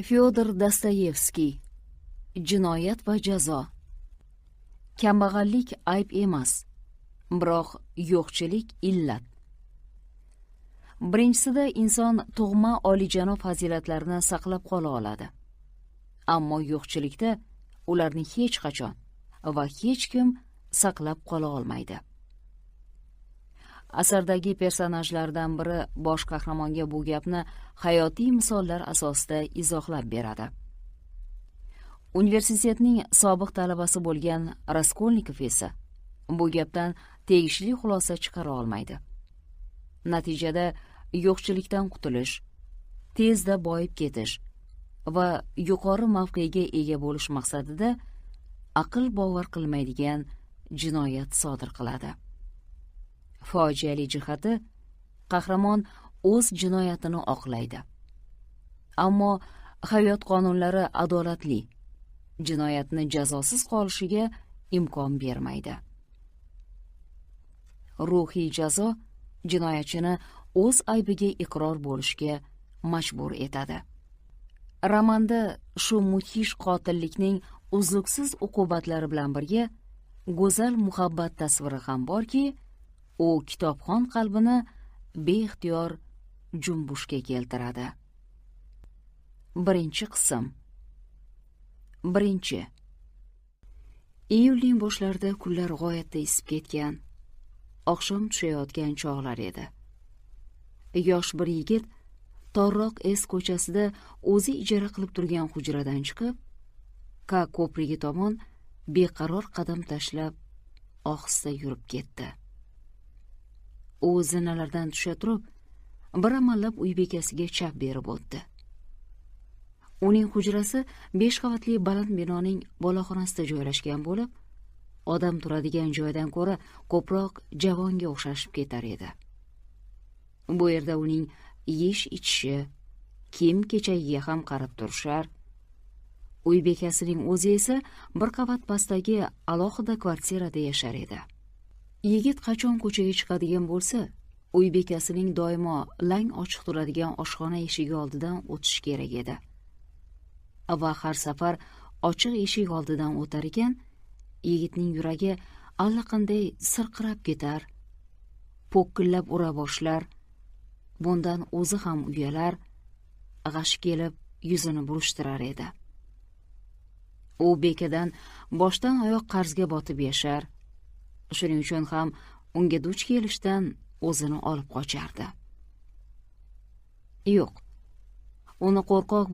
Fyodor Dostoyevskiy. Jinoyat va jazo. Kambag'allik ayb emas, biroq yo'qchilik illat. Birinchisida inson tug'ma olijanob fazilatlarini saqlab qola oladi. Ammo yo'qchilikda ularni hech qachon va hech kim saqlab qola olmaydi. Asardagi personajlardan biri bosh qahramonga bu gapni hayotiy misollar asosida izohlab beradi. Universitetning sobiq talabasi bo'lgan Raskolnikov esa bu gapdan tegishli xulosa chiqara olmaydi. Natijada yo'qchilikdan qutulish, tezda boyib ketish va yuqori mavqega ega bo'lish maqsadida aql bovar qilmaydigan jinoyat sodir qiladi. Fojiali jihati, qahramon o'z jinoyatini oqlaydi. Ammo hayot qonunlari adolatli, jinoyatni jazosiz qolishiga imkon bermaydi. Ruhiy jazo jinoyatchini o'z aybiga iqror bo'lishga majbur etadi. Romanda shu mudhish qotillikning uzluksiz uqubatlari bilan birga go'zal muhabbat tasviri ham borki, u kitobxon qalbini beixtiyor junbushga keltiradi. Birinchi qism. Birinchi. Iyulning boshlarida kunlar g'oyatda isib ketgan, oqshom tushayotgan chog'lar edi. Yosh bir yigit torroq S ko'chasida o'zi ijara qilib turgan hujradan chiqib, K ko'prigi tomon beqaror qadam tashlab ohista yurib ketdi. U zinalardan tusha turib, bir amallab uy bekasiga chap berib o'tdi. Uning hujrasi besh qavatli baland binoning boloxonasida joylashgan bo'lib, odam turadigan joydan ko'ra ko'proq javonga o'xshashib ketar edi. Bu yerda uning yeyish ichishi, kiyim kechagiga ham qarab turishar. Uy bekasining o'zi esa bir qavat pastdagi alohida kvartirada yashar edi. Yigit qachon ko'chaga chiqadigan bo'lsa, uy bekasining doimo lang ochiq turadigan oshxona eshigi oldidan o'tishi kerak edi. Va har safar ochiq eshik oldidan o'tar ekan, yigitning yuragi allaqanday sirqirab ketar, po'killab ura boshlar, bundan o'zi ham uyalar, g'ashi kelib yuzini burishtirar edi. U bekadan boshdan oyoq qarzga botib yashar. Shuning uchun ham unga duch kelishdan o'zini olib qochardi. Yo'q, uni qo'rqoq